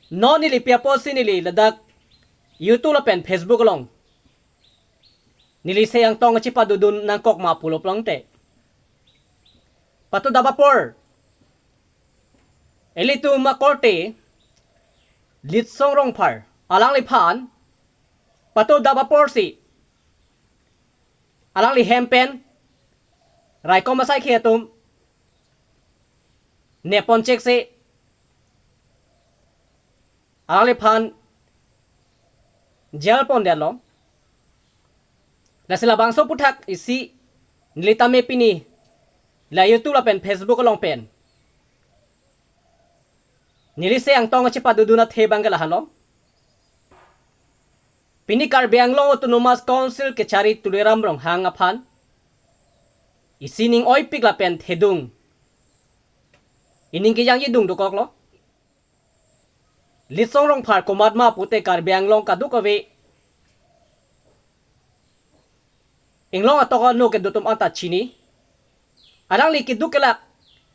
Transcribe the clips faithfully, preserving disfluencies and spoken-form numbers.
Non neli pi apotsi neli ladak YouTube lapen Facebook along neli se angtong chepado dun nangkok ma pulo pulote, patudap apor ilitum akorte Litsong Rongphar alangliphan patudap aporsi alangli hem pen raikom asaikhi atum nepon chekse alangliphan jail pondetlo. Lasi labangso aphuthak isi neli tame pini la YouTube lapen Facebook along pen neli se angtong chepado dun athe abang ke lahenlo. Pini Karbi Anglong Autonomous Council kechari Tuliram Ronghang aphan isi ning oipik lapen thedung, ining kejangji dung dokoklo. Litsong Rongphar komat ma pute Karbi Anglong kadokave inglong atok ano kedo atum anta chini. Alangli keduk kelak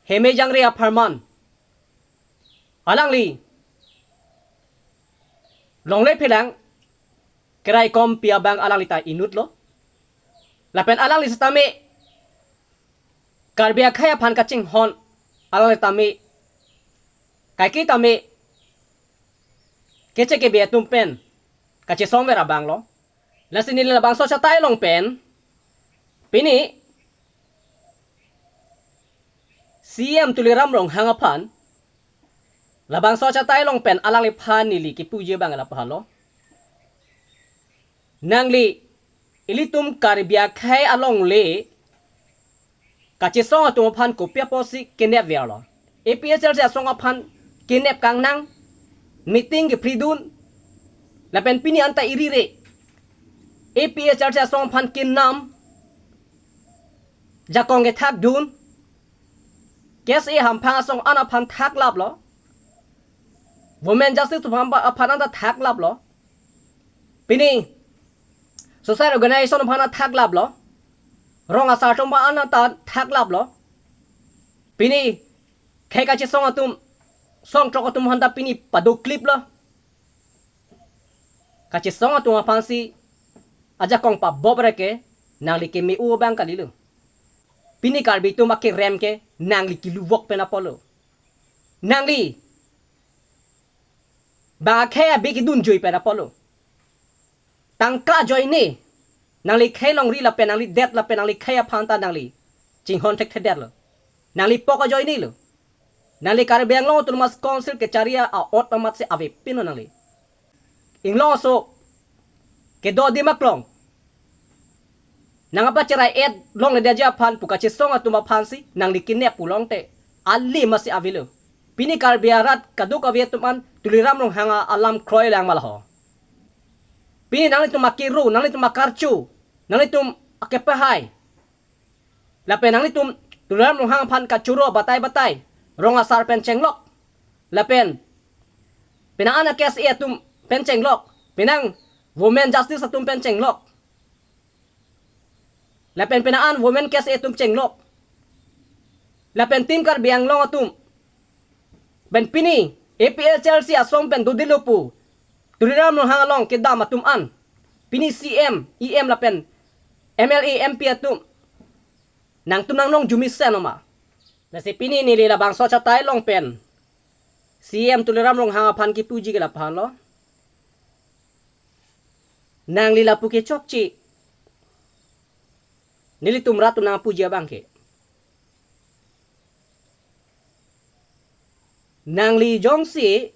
heme jangre apharman alangli longle phelang keraikom pi abang alangli ta inutlo. Lapen alangli setame Karbi akhei aphan kachinghon alangli tame kaike tame keche kebe atum pen kachesongver abanglo. Lasi neli labangso achatai along pen pini C M Tuliram Ronghang aphan labangso achatai along pen alangliphan neli kepuji abang lapu helo. Nangli ilitum Karbi akhei alongle kachesong atum aphan kopi apotsi kenepverlo? A P H L C asong aphan kenep kangnang, meeting kephridun, lapen pini anta irire A P H L C asong aphan kenam, jakong kethakdun, K S A hamphang asong an aphan thaklaplo, Women Justice atum aphan anta thaklaplo. Pini society organization aphan thaklaplo. Rong asar atum aphan anta thaklaplo. Pini khei kachesong atum, songtrok atum aphan ta pini padokliplo. Kachesong atum aphansi ajakong pabop reke nangli keme-o abang kalilo. Pini Karbi atum akerem ke nangli keluvok pen apotlo. Nangli bang akhei abi kedunjui pen apotlo. Tangka ajoine nangli khei longri lapen nangli det lapen nangli khei aphan ta nangli chinghon thekthedetlo. Nangli pok ajoinelo. Nangli Karbi Anglong Autonomous Council kechari a-ot amatsi avepinlo nangli. Inglong aso kedo adim aklong nangpacherai-et longledetji aphan pu kachesong atum aphansi nangli kenep pulote alim amatsi avelo. Pini Karbi arat kadokave atum an Tuliram Ronghang alam kroilang ma laho. Pini nanglitum akero, nanglitum akarcho, nanglitum akepahai, lapen nanglitum Tuliram Ronghang aphan kachoro batai batai, rong asar pen chenglok, lapen penang an K S A atum pen chenglok, penang Women Justice atum pen chenglok, lapen penang an Women K S A atum chenglok, lapen Team Karbi Anglong atum pen pini A P H L C asong pen dodelo pu Tuliram Ronghang along kedam atum an pini C M, E M lapen M L A, M P atum nangtum nangnong jumisen oma. Lasi pini neli labangso achatai along pen C M Tuliram Ronghang aphan kepuji ke lapu helo. Nangli lapu kechokche nelitum rat atum nangpuji abang ke, nangli jongsi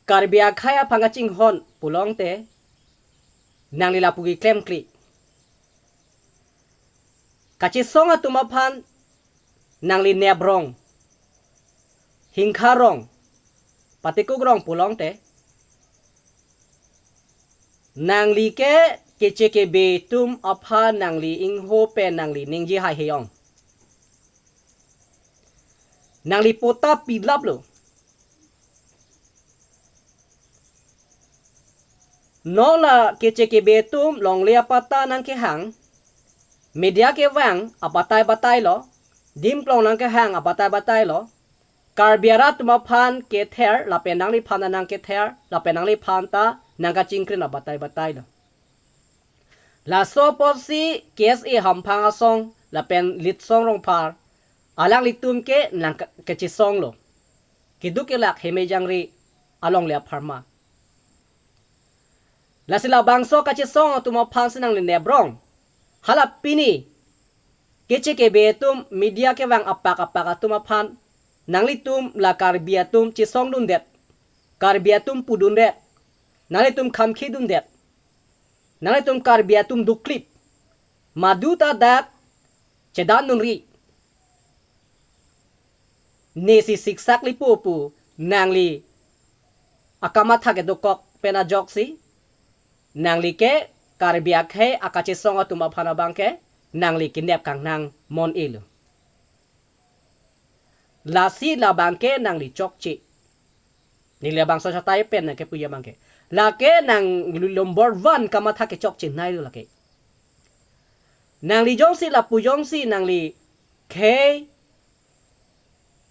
Karbi akhei aphan kachinghon pulote nangli lapu keklemkle. Kachesong atum aphan nangli nep rong, hingkha rong, patekuk rong pulote nangli ke keche kebe atum aphan nangli ingho pen nangli ningje haiheyong. Nangli patta pilaplo. Non la keche kebe atum longle apatta nangkehang, media kevang abatai batailo, dimplong nangkehang abatai batailo. Karbi arat atum aphan kether, lapen nangliphan ta nangkether, lapen nangliphan ta nangkachingkrin abatai batai lo. Laso apotsi K S A Hamphang Asong, lapen Litsong Rongphar, alanglitum ke nangkachesong lo. Keduk kelak heme jangre alongle apharman. Lasi labangso kachesong atum aphansi nangli neprong. Hala pini keche kebe atum media kevang apak apak atum aphan, nanglitum la Karbi atum chesongdundet, Karbi atum pudundet, nanglitum khamkhidundet, nanglitum Karbi atum duklip, madu ta dak chedandunri. Nesi siksak lipo pu nangli akamatha kedokok pen ajoksi, nangli ke Karbi akhei akachesong atum aphan abang ke nangli kenep kangnang mon-e lo. Lasi labang ke nangli chokche. Neli labangso achatai pen nangkepuji abang ke, lake nangli number one kamatha kechokchenei lo lake. Nangli jongsi lapu jongsi nangli khei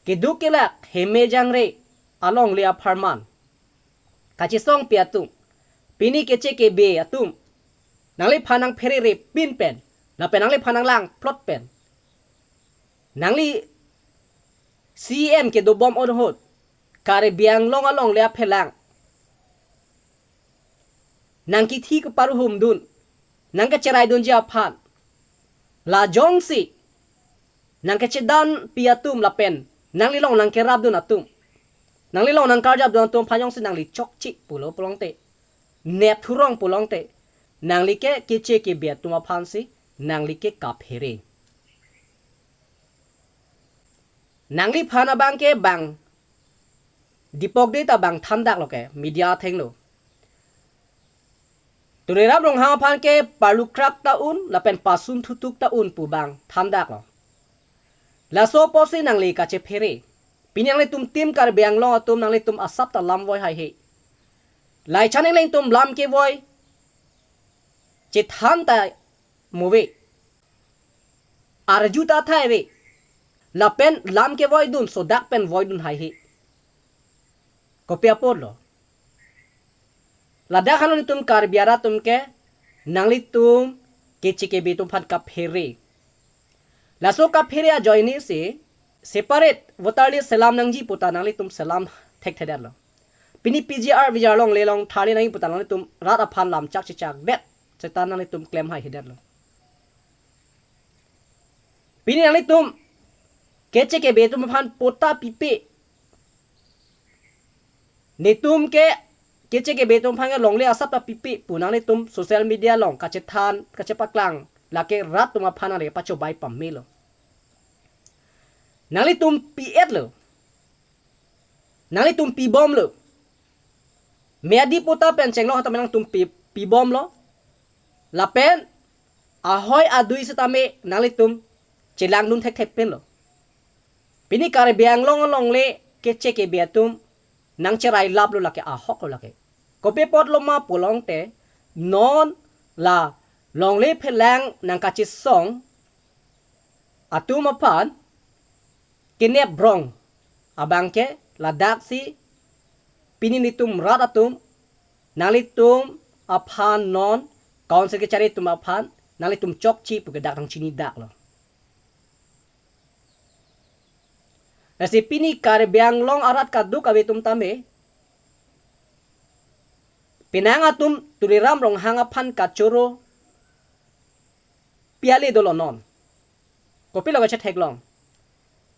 keduk kelak heme jangre alongle apharman kachesongpi atum, pini keche kebe atum, nangliphan nangpherere pin pen, lapen nangliphan nanglangplot pen, nangli C M kedobom ahut, Karbi Anglong alongle aphelang nangkithi keparuhumdun, nangkacheraidunji aphan, la jongsi nangkachedanpi atum lapen nanglilong nangkerapdun atum, nanglilong nangkarjapdun atum aphan jongsi nangli chokche pulo pulote, nep thurong pulote, nangli ke keche kebe atum aphansi nangli ke kaphere. Nangliphan abang ke bang Deepak Dey ta bang thandaklo ke media athengno. Tuliram Ronghang aphan ke parlukrak ta un, lapen pasun thutuk ta un pu bang thandaklo. Laso apotsi nangli kachephere. Pini nanglitum Team Karbi Anglong atum nanglitum asap ta lam voi haihe. Laichan nanglitum lam kevoi chethan ta move. Arju ta thai ave. Lapen lam kevoidun sodak pen voidun haihe. Kopi apotlo? Ladak hanu nelitum Karbi arat atum ke nanglitum keche kebe atum aphan kaphere. Laso kaphere ajoinesi separate voter list selam nangji puta nanglitum selam thekthedetlo. Pini P G R V G R alongle along tharli nangji puta nanglitum rat aphan lam chak chechak bet seta nanglitum klem haihedetlo. Pini nanglitum keche kebe atum aphan patta pipe, netum ke keche kebe atum aphan ke longle asap ta pipe pu nanglitum social media along kachethan kachepaklang, lake rat atum aphan nangle pachobai pamelo. Nanglitum pi-etlo. Nanglitum pibomlo. Miyadi patta pen chenglo hatame nangtum pi, pibomlo. Lapen ahoi adui setame nanglitum chelangdun thekthek penlo. Pini Karbi Anglong alongle keche kebe atum nangcherai laplo lake, ahoklo lake. Kopi apotlo ma pulote, non la longle phelang nangkachesong atum aphan keneprong abang ke ladaksi pini nelitum rat atum, nanglitum aphan non Council kechari atum aphan nanglitum chokche pu ke dak nangchinidaklo. Lasi pini Karbi Anglong arat kadokave atum tame, penang atum Tuliram Ronghang aphan kachoro pi ale dolo non. Kopilo kachetheklong?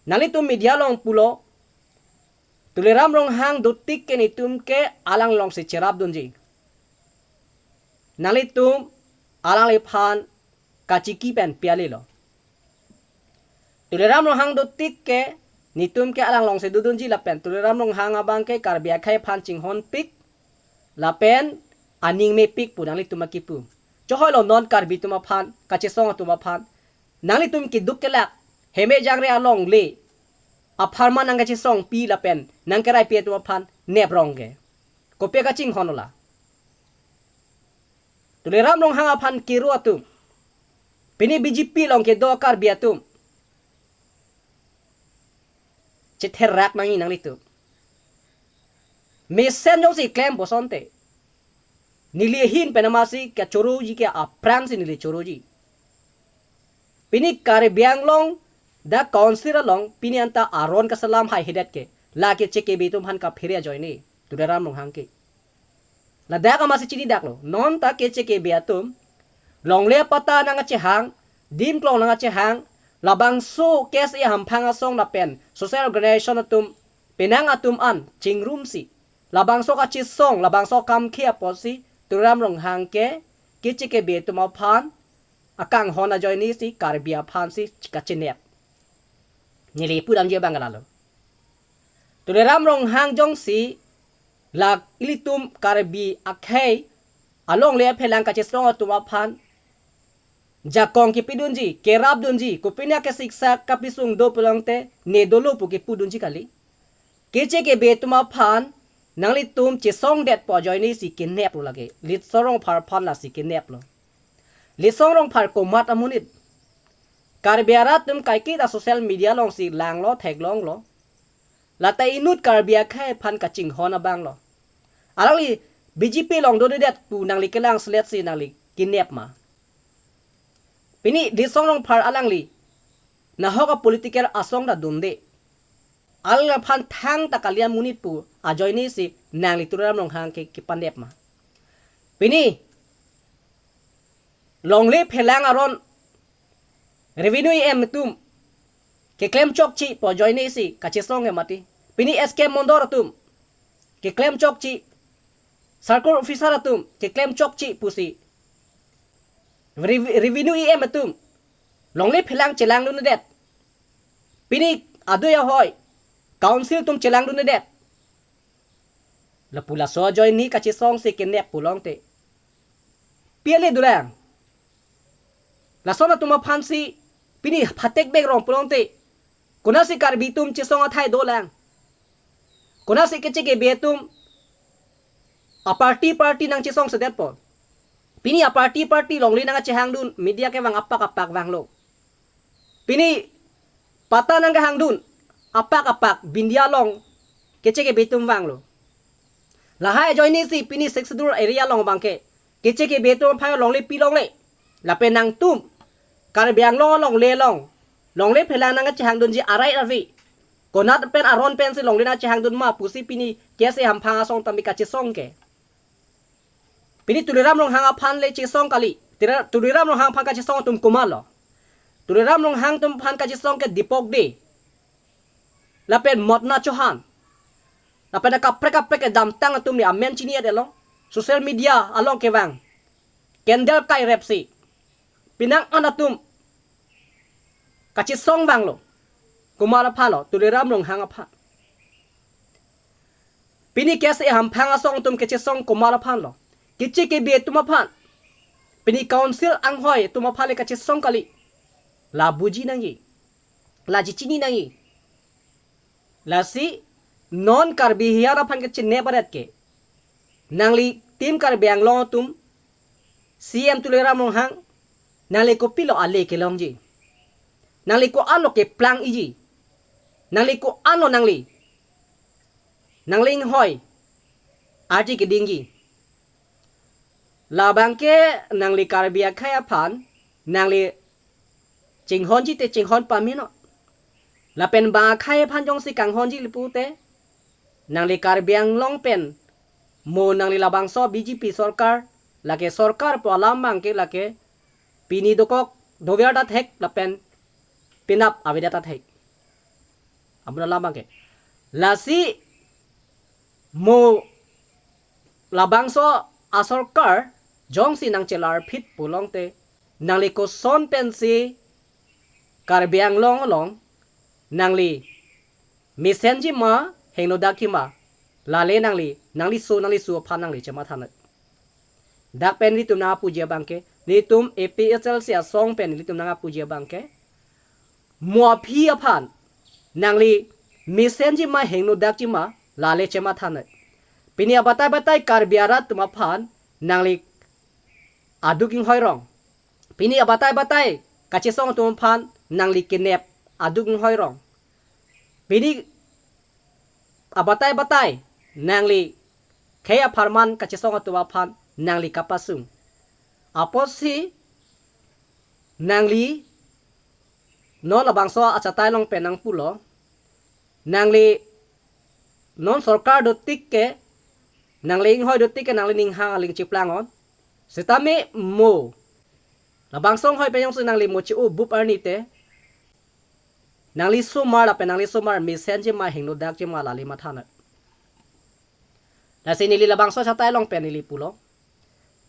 Nanglitum media along pulo, Tuliram Ronghang dotik ke netum ke alang alongsi cherapdunji. Nanglitum alangliphan kachiki pen pi alelo. Tuliram Ronghang dotik ke netum ke alang alongsi dodunji lapen Tuliram Ronghang abang ke Karbi akhei aphan chinghonpik lapen aning mepik pu nanglitum akipu. Chohoilo non Karbi atum aphan, kachesong atum aphan, nanglitum keduk kelak heme jangre alongle apharman nangkachesongpi lapen nangkeraipi atum aphan neprong ke? Kopi kachinghon ola? Tuliram Ronghang aphan kero atum, pini B J P along kedo Karbi atum, chetherak nangji nanglitum. Mesen jongsi klempo asonte, neli ahin pen amatsi kachoroji ke aphrangsi neli choroji. Pini Karbi Anglong dak council along pini anta aron kaselam haihedet ke la K C K B atum aphan kaphere ajoine Tuliram Ronghang ke. Ladak amatsi chinidaklo. Non ta K C K B atum longle patta nangkachehang, dim klong nangkachehang, labangso K S A hamphang asong lapen social organization atum penang atum an chingrumsi labangso kachesong, labangso akam ke apotsi Tuliram Ronghang ke K C K B atum aphan akanghon ajoinesi Karbi aphansi kachinep. Neli pudamji abang ke lalo. Tuliram Ronghang jongsi la ilitum Karbi akhei alongle aphelang kachesong atum aphan jakong kepidunji, kerapdunji, kopine kesiksak kapisung do pulote ne dolo pu kepudunji kali. K C K B atum aphan nanglitum chesongdetpo ajoinesi keneplo lake. Litsong Rongphar aphan lasi keneplo. Litsong Rongphar komat amonit? Karbi arat atum kaiketa social media alongsi langlo, theklonglo. Lata inut Karbi akhei aphan kachinghon abanglo. Alangli B J P along dodedet pu nangli kelang seletsi nangli kenep ma? Pini Litsong Rongphar alangli nahok a-political asong ta dunde. Alangliphan thangta kali amonit pu ajoinesi nangli Tuliram Ronghang ke kepanep ma? Pini longle phelang aron revenue E M atum keklem chokchepo ajoinesi kachesong ke mati. Pini S K Mondor atum keklem chokche, circle officer atum keklem chokche pusi Rev-, revenue E M atum longle phelang chelangdundedet. Pini adui ahoi council atum chelangdundedet. Lapu laso ajoine kachesongsi kenep pulote, pi ale dolang? Lason atum aphansi pini phatek bek rong pulote, konatsi Karbi atum chesong athai dolang? Konatsi K C K B atum a-party party nangchesongsedetpo? Pini a-party party longle nangkachehangdun, media kevang apak apak vanglo. Pini patta nangkehangdun, apak apak Bindia along K C K B atum vanglo. Lahai ajoinesi pini Sixth Schedule area along abangke K C K B atum aphan longle pi longle. Lapen nangtum Karbi Anglong alongle along longle phelang nangkachehangdunji arai arvi, konat pen aron pensi longle nangchehangdun ma pusi pini K S A hamphang asong tame kachesong ke. Pini Tuliram Ronghang aphan le chesong kali. Tira-, Tuliram Ronghang aphan kachesong atum komatlo? Tuliram Ronghang atum aphan kachesong ke Dipok Dey lapen Motna Chauhan, lapen kaprek kaprek kedamtang atum ni amen chini-et-etlo. Social media along kevang candle kairepsi penang an atum kachesong vanglo. Komat aphanlo? Tuliram Ronghang aphan. Pini K S A hamphang asong atum kachesong komat aphanlo? K C K B atum aphan. Pini council anghoi atum aphan le kachesong kali. La buji nangji, la chechini nangji. Lasi non Karbi hiar aphan kachinep aret ke, nangli Team Karbi Anglong atum, C M Tuliram Ronghang, nangli kopilo ale kelongji? Nangli ko-anlo keplang-iji? Nangli ko-anlo nangli, nangli inghoi arje kedingji? Labangke nangli Karbi akhei aphan nangli chinghonji te chinghon pamino. Lapen bang akhei aphan jongsi kanghonji le pute, nangli Karbi Anglong pen mo nangli labangso B J P sorkar, lake sorkar pu alam abangke lake pini dokok dover ta thek lapen penap avedet ta thek. Amun alam abangke. Lasi mo labangso asorkar jongsi nangchelarphit pulote, nangli koson pensi Karbi Anglong along nangli mesenji ma, hingno dakji ma, lale nangli, nangli su, nangli su aphan nangli chemathanoi. Dak pen nelitum nangpuji abangke, nelitum A P H L C asong pen nelitum nangpuji abangke, mo aphi aphan nangli mesenji ma, hingno dakji ma, lale chemathanoi. Pini abatai batai Karbi arat atum aphan nangli aduk inghoi rong. Pini abatai batai kachesong atum aphan nangli kenep aduk inghoi rong. Pini abatai batai nangli khei apharman kachesong atum aphan nangli kapasung. Apotsi nangli non labangso achatai along pen nangpulo, nangli non sorkar dotik ke, nangli inghoi dotik ke nangli ninghang aling chiplang on. Sitame mo labangso inghoi pen jongsi nangli mo che-o bup arni te, nangli osomar lapen nangli osomar mesenji ma, hingno dakji ma, lale matha nang. Lasi neli labangso achatai along pen neli pulo,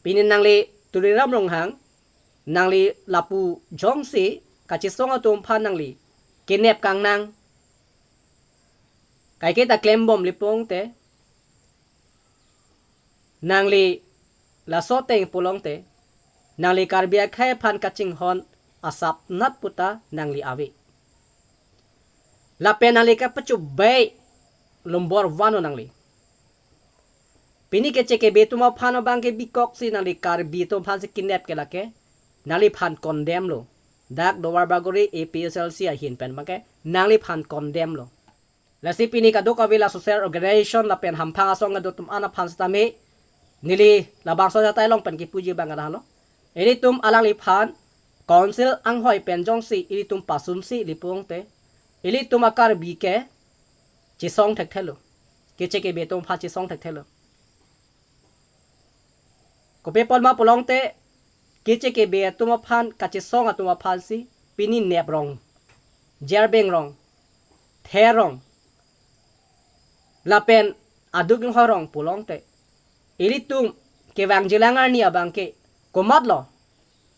pini nangli Tuliram Ronghang, nangli lapu jongsi kachesong atum aphan nangli kenep kangnang, kaike ta klembomle pulote, nangli laso ateng pulote, nangli Karbi akhei aphan kachinghon asapnat puta nangli ave. Lapen nangli kapachobei lombor one lo nangli. Pini Keche Kebe atum aphan abang ke bikoksi nangli Karbi atum aphansi kenep ke lake, nangliphan condemn lo. Dak Duarbagori A P H L C ahin pen abang ke nangliphan condemn lo. Lasi pini kadokave la social organization lapen hamphang asong kedo atum an aphan sitame, neli labangso achatai along pen kipuji abang ke lahelo. Ilitum alangliphan council anghoi pen jongsi ilitum pasunsi le pulote, ilitum a-Karbi ke chesong thekthelo. Keche Kebe atum aphan chesong thekthelo. Kopi apot ma pulote, Keche Kebe atum aphan kachesong atum aphansi pini nep rong, jerbeng rong, ther rong, lapen aduk inghoi rong pulote, ilitum kevangjilang arni abang ke komatlo?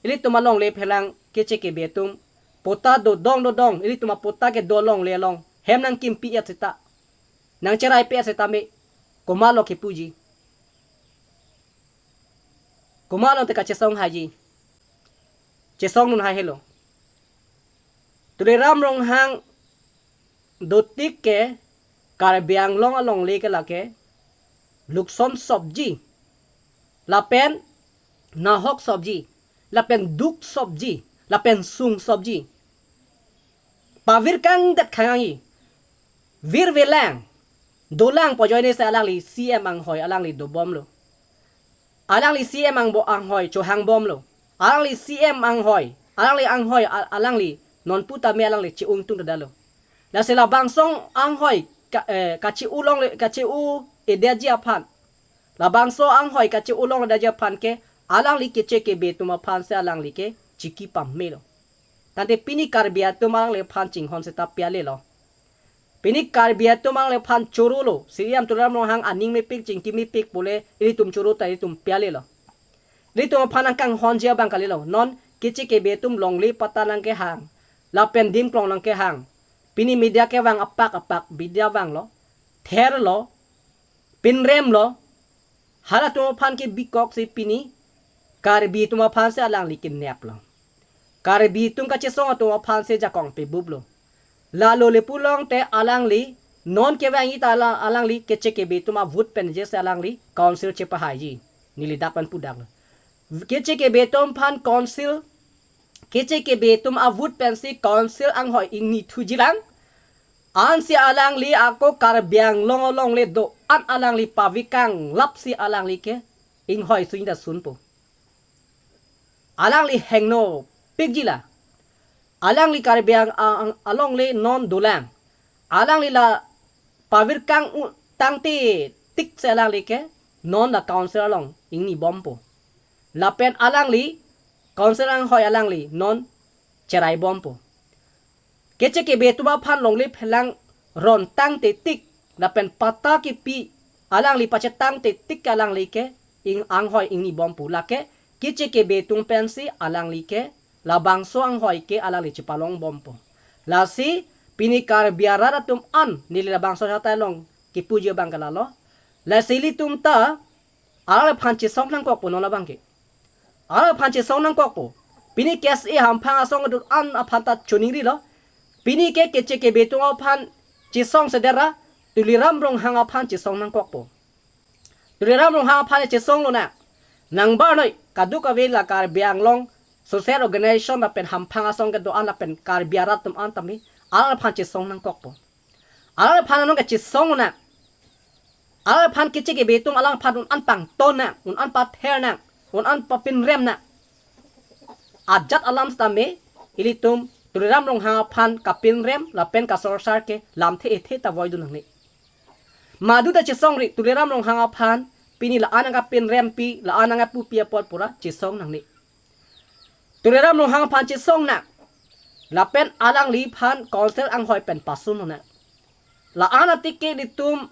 Ilitum alongle phelang Keche Kebe atum patta dodong dodong, ilitum apatta kedo alongle along hem nangkimpi-et seta, nangcheraipi-et setame, komatlo kipuji? Komatlo te kachesong haiji? Chesong nang hai helo. Tuliram Ronghang dotik ke Karbi Anglong alongle ke lake lukson sopji, lapen nahok sopji, lapen duk sopji, lapen sung sopji. Pavirkangdet khang-i, virvelang, dolang pu ajoinesi alangli C M anghoi alangli dobomlo. Alangli C M angbo anghoi chohangbomlo. Alangli C M anghoi, alangli anghoi a-, alangli non putame alangli che-ungtung dadalo. Lasi labangso anghoi ka-, eh, kache-o longle, kache-o-edetji aphan, labangso anghoi kache-o longledetji aphan ke alangli Keche Kebe atum aphansi alangli ke chiki pamelo. Tangte pini Karbi atum alangliphan chinghon seta pi ale lo. Pini Karbi atum alangliphan choro lo. C E M Tuliram Ronghang aning mepik, chingki mepik pule ilitum choro ta ilitum pi ale lo. Ilitum aphan nangkanghonji abang kalilo. Non Keche Kebe atum longle patta nangkehang, lapen dim klong nangkehang, pini media kevang apak apak media vanglo, therlo, pinremlo, halatum aphan ke bikoksi pini Karbi atum aphansi alangli keneplo. Karbi atum kachesong atum aphansi jakong pebuplo. Lalo le pulote alangli non kevang-i ta ala-, alangli Keche Kebe atum a-vote penjesi alangli council chepahaiji. Neli dak pen pudaklo. Keche Kebe atum aphan council, Keche Kebe atum a-vote pensi council anghoi ingni thujilang. Ansi alangli ako Karbi Anglong alongle do-an alangli pavirkanglapsi alangli ke inghoi sung ta sunpo. Alangli hingno pikjila. Alangli Karbi Ang-, Ang-, alongle non dolang. Alangli la pavirkang-o tangte tik si alangli ke non la council along ingnibompo. Lapen alangli council anghoi alangli non cheraibompo. Keche Kebe atum aphan longle phelang ron tangte tik, lapen patta kipi alangli pachetangte tik alangli ke ing anghoi ingnibompo. Lake Keche Kebe atum pensi alangli ke labangso anghoi ke alangli chepalongbompo. Lasi pini Karbi arat atum an neli labangso achatai along kipuji abang ke lalo. Lasi ilitum ta alangliphan chesong nangkokpo non abang ke. Alangliphan chesong nangkokpo. Pini K S A hamphang asong kedo an aphan ta choningrilo. Pini ke Keche Kebe atum aphan chesong sedera, Tuliram Ronghang aphan chesong nangkokpo. Tuliram Ronghang aphan chesong lonang. Nangbarnoi kadokave la Karbi Anglong social organization lapen hamphang asong kedo an lapen Karbi arat atum an tame alangliphan chesong nangkokpo. Alangliphan anong ke chesong lonang. Alangliphan keche kebe atum alangphan un-an pangton nang, un-an pather nang, un-an papinrem nang. Ajat alam sitame ilitum Tuliram Ronghang aphan kapinrem lapen kasorsar ke lamthe ethe ta voidun nangne. Madu ta chesongri Tuliram Ronghang aphan, pini la-an nangkapinrempi, la-an nangkapupi apot pura chesong nangne. Tuliram Ronghang aphan chesong nang. Lapen alangliphan council anghoi pen pasun nang. La-an atike ilitum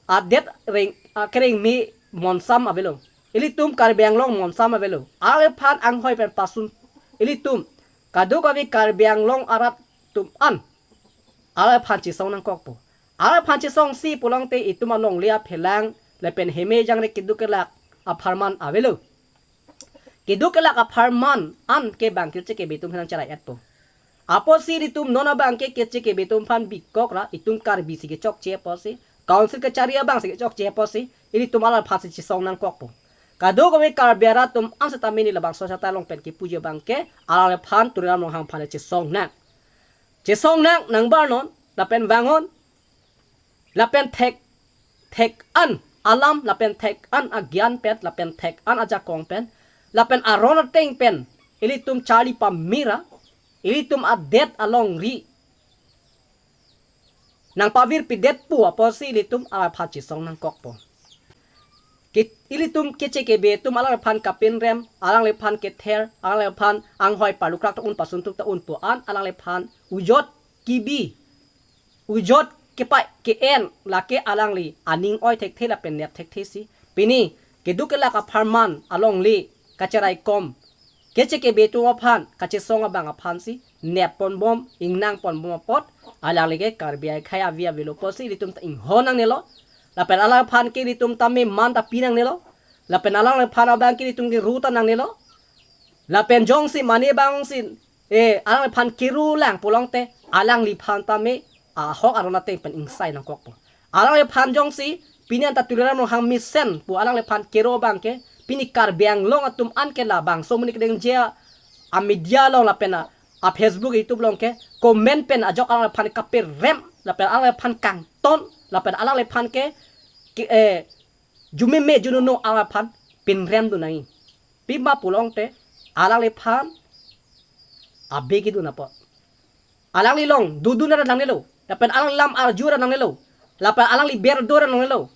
adet reng, akereng me monsam avelo. Ilitum Karbi Anglong monsam avelo. Alangliphan anghoi pen pasun ilitum kadokave Karbi Anglong arat atum an alangliphan chesong nangkokpo. Alangliphan chesongsi pulote itum alongle aphelang lapen heme jangre keduk kelak apharman avelo. Keduk kelak apharman an ke bang keche kebe atum henang cherai-etpo. Apotsi ilitum non abang ke keche kebe atum aphan bikok ra itum Karbi si kechokche apotsi, council kachari abang si kechokche apotsi, ilitum alangliphan si chesong nangkokpo. Kadokave Karbi arat atum an sitame neli labangso asosi atai along pen kipuji abang ke alangliphan Tuliram Ronghang aphan chesong nang. Chesong nang, nangbar non, lapen vang non, lapen thek, thek-an alam, lapen thek-an agyan pen, lapen thek-an ajakong pen, lapen aron ateng pen ilitum charli pame ra, ilitum adet alongri nangpavirpidetpo apotsi ilitum alangliphan chesong nangkokpo. Ke, ilitum keche kebe atum alangliphan kapinrem, alangliphan kether, alangliphan anghoi parlukrak ta un, pasun tuk ta unpo an, alangliphan ujot kibi, ujot kepai ke-en, lake alangli aning oi thekthe lapen nep thekthesi pini keduk kelak apharman alongle kacheraikom keche kebe atum aphan kachesong abang aphansi nep ponbom, ingnang ponbom apot, alangli ke Karbi akhei ave avelo apotsi ilitum ta inghon nangnelo. Lapen alangliphan ke ilitum tame man ta pi nangnelo. Lapen alangliphan abang ke ilitum ke ru ta nangnelo. Lapen jongsi mane abangsi, eh, alangliphan keru lang pulote alangliphan tame ahok aron ateng pen ingsai nangkokpo. Alangliphan jongsi pini anta Tuliram Ronghang mesen pu alangliphan keru abang ke, pini Karbi Anglong atum an ke labangso amonit kedengje a-media along lapen a, a-Facebook, YouTube along ke comment pen ajok alangliphan kapirem, lapen alangliphan kangton, lapen alangliphan ke, ke, eh, jumeme jununo alangliphan pinremdun nangji. Pima pulote alangliphan abe kedun apot. Alangli along dodun ra nangnelo. Lapen alangli lam arju ra nangnelo. Lapen alangli ber do ra nangnelo.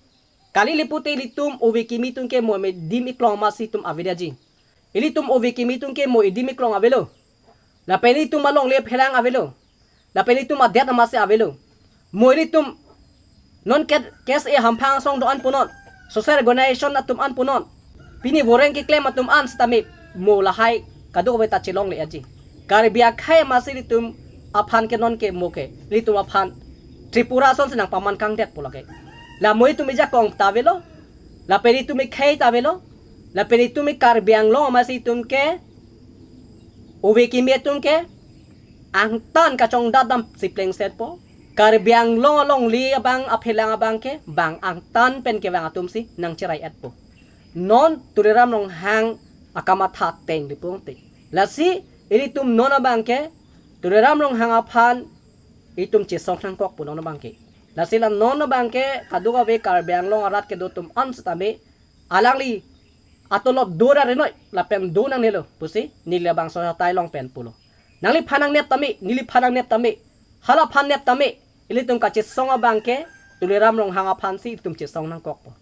Kali ili pute ilitum ove kimi atum ke mo me adim iklong amatsi itum avedetji. Ilitum ove kimi atum ke mo idim iklong avelo. Lapen ilitum alongle aphelang avelo. Lapen ilitum adet amatsi avelo. Mo ilitum non ke K S A hamphang asong do-an punon, social organization atum an punon, pini voreng keklem atum an sitame mo lahai kadokave ta chelongle aji. Karbi akhei amatsi ilitum aphan ke non ke mo ke ilitum aphan Tripura asonsi nangpaman kangdet pu lake. La mo itum ijakong ta avelo, lapen itum ikhei ta avelo, lapen itum i Karbi Anglong amatsi itum ke ove kimi atum ke angtan kachongdat damsi plengsetpo. Karbi Anglong alongle abang aphelang abang ke bang angtan pen kevang atumsi nangcherai-etpo. Non Tuliram Ronghang akamatha ateng di pungte. Lasi ilitum non abang ke Tuliram Ronghang aphan itum chesong nangkokpo non abang ke. Lasi la non abang ke kadokave Karbi Anglong arat kedo atum an sitame alangli atolot do ra rinoi lapen do nangnelo pusi neli labangso asosi atai along pen pulo. Nangliphan nangnep tame, neliphan nangnep tame, halaphan nep tame, ilitum kachesong abang ke Tuliram Ronghang aphansi itum chesong nangkokpo.